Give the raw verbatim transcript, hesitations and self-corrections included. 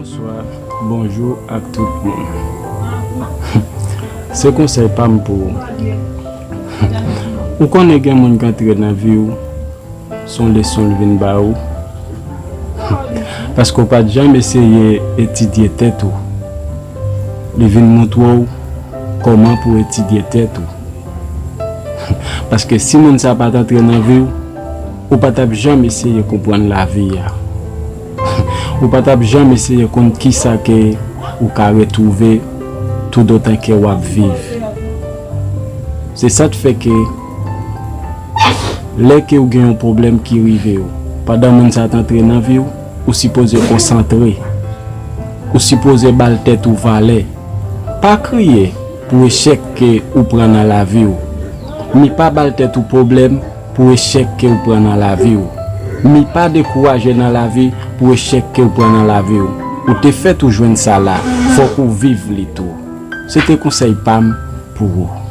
Bonswa, bonjou ak tout moun. Se konsèy pa m pou ou. Ou konnen gen moun k antre nan vi w, se yon leson l vin ba ou. Paske w pa t janm eseye etidye tèt ou. Li vin montre w kòman pou w etidye tèt ou. Paske si moun sa pa t antre nan vi w, ou pa t ap janm eseye konprann lavi a. Ou pa t ap janm eseye konn kisa ke ou ka retwouve toutotan ke w ap viv. Se sa k fè ke lè ke w gen yon pwoblèm ki rive w, pandan moun sa t antre nan vi w, ou sipoze konsantre. Ou sipoze ba l tèt ou valè. Pa kriye pou echèk ke ou pran nan lavi w. Mi pa ba l tèt ou pwoblèm pou echèk ke ou pran nan lavi w. Mi pa dekouraje nan lavi pou echèk ke ou pran nan lavi w. Ou te fèt ou jwenn sa la, fòk ou viv li tou. Se te konsèy pa m pou ou.